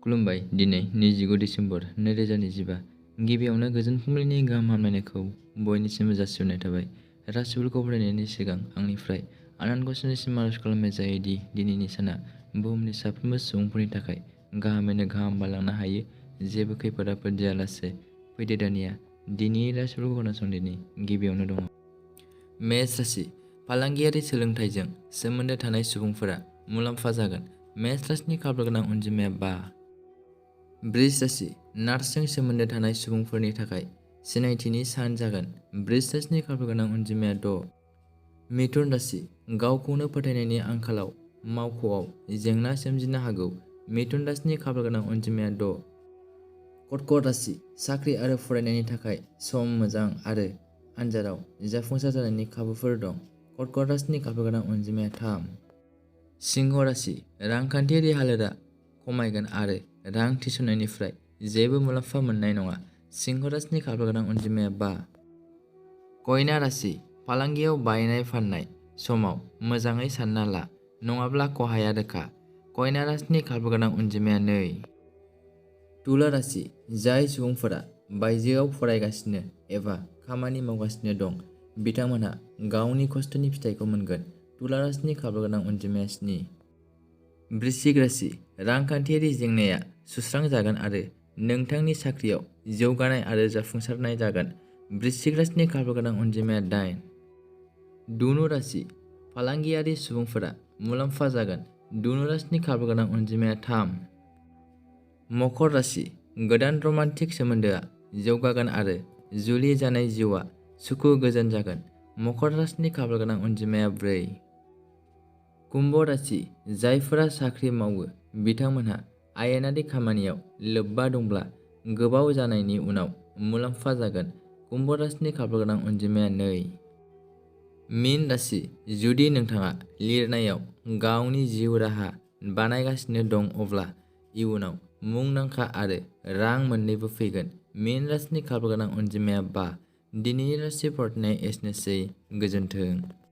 खुलुमबाय। दिनै 29 दिसेम्बर 2025। गिबियावनो गोजोन फुंबिलिनि गाहाम हामलायनायखौ बयनिसिमबो जासिहरनाय थाबाय। राशिफोरखौ फरायनायनि सिगां आंनिफ्राय आनान गसाइनिसिम आरज खालामनाय जायोदि दिनैनि साना बुहुमनि साफ्रोमबो सुबुंफोरनि थाखाय गाहामैनो गाहाम बारलांनो हायो। जेबो खैफोद आफोद जायालासे फैदो दानिया दिनैनि राशिफोरखौ खोनासंदिनि। गिबियावनो दङ मेष राशि। फालांगियारि सोलोंथाइजों सोमोन्दो थानाय सुबुंफोरा मुलाम्फा जागोन। मेष राशिनि खाफाल गोनां अनजिमाया 5। बृष राशि। नार्सजों सोमोन्दो थानाय सुबुंफोरनि थाखाय सिनायथिनि सान जागोन। बृष राशिनि खाफाल गोनां अनजिमाया 6। मिथुन राशि। गावखौनो फोथायनायनि आंखालाव मावख'आव जेंना सोमजिनो हागौ। मिथुन राशिनि खाफाल गोनां अनजिमाया 6। कर्कट राशि। साख्रि आरो फरायनायनि थाखाय सम मोजां आरो आनजादाव जाफुंसार जानायनि खाबुफोर दं। कर्कट राशिनि खाफाल गोनां अनजिमाया 3। सिंह राशि। रांखान्थियारि हालोदा खमायगोन आरो रां थिसननायनिफ्राय जेबो मुलाम्फा मोननाय नङा। सिंह राशिनि खाफाल गोनां अनजिमाया 5। कन्या राशि। फालांगियाव बायनाय फाननाय समाव मोजाङै सानना ला, नङाब्ला खहाया रोखा। कन्या राशिनि खाफाल गोनां अनजिमाया 2। तुला राशि। जाय सुबुंफोरा बायजोआव फरायगासिनो एबा खामानि मावगासिनो दं बिथांमोनहा गावनि खस्थ'नि फिथाइखौ मोनगोन। तुला राशिनि खाफाल गोनां अनजिमाया 7। वृश्चिक राशि। रांखान्थियारि जेंनाया सुस्रांजागोन आरो नोंथांनि साख्रियाव जौगानाय आरो जाफुंसारनाय जागोन। वृश्चिक राशिनि खाफाल गोनां अनजिमाया 8। धनु राशि। फालांगियारि सुबुंफोरा मुलाम्फा जागोन। धनु राशिनि खाफाल गोनां अनजिमाया 3। मकर राशि। गोदान रमान्टिक सोमोन्दोआ जौगागोन आरो जुलि जानाय जिउआ सुखु गोजोन जागोन। मकर राशिनि खाफाल गोनां अनजिमाया 4। कुम्भ राशि। जायफोरा साख्रि मावो बिथांमोनहा आयेनारि खामानियाव लोब्बा दंब्ला गोबाव जानायनि उनाव मुलाम्फा जागोन। कुम्भ राशिनि खाफाल गोनां अनजिमाया 2। मीन राशि। जुदि नोंथाङा लिरनायाव गावनि जिउ राहा बानायगासिनो दं अब्ला इयुनाव मुंदांखा आरो रां मोन्नैबो फैगोन। मीन राशिनि खाफाल गोनां अनजिमाया 5। दिनैनि राशि फरायनाया एसेनोसै। गोजोन्थों।